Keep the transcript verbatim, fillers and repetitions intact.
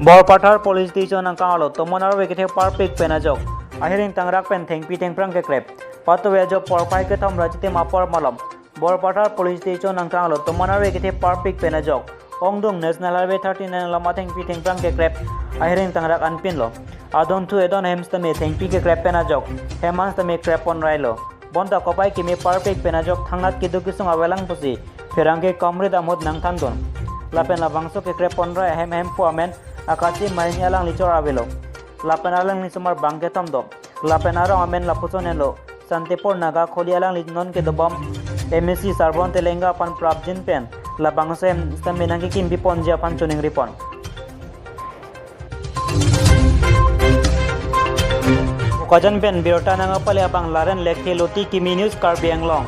Borpathar Police Station angkang arlo tomon arve kethe parpik pen ajok ahiring tangrak pen thengpi thengphrang kekrep. Patove ajok porphai kethom ra chitim apor malom Borpathar Police Station angkang arlo tomon arve kethe parpik pen ajok ongdung National Highway thirty-nine along athengpi thengphrang kekrep ahiring tangrak anpinlo. Adon thu edon hem sitame thengpi kekrep pen ajok hem an sitame krep ponrailo. Bonta kopai kimi parpik pen ajok thangnat keduk kesung avelang pusi pherangke Comrade amut nangthandun. Lapen labangso kekrep ponrai ahem ahemphu amen Akachi Mahini alangli chor avelo. Lapen alangli osomar bang kethom do. Lapen arong amen lapuson henlo, Santipur Naga Kholi alangli non kedobom M A C Sarbon Telenga aphan prapjin pen labangso hem sitame nangkekimpi ponji aphan choningripon. Bokajan pen birta nangkepale abang Laren Lekthe Loti, Kimi News Karbi Anglong.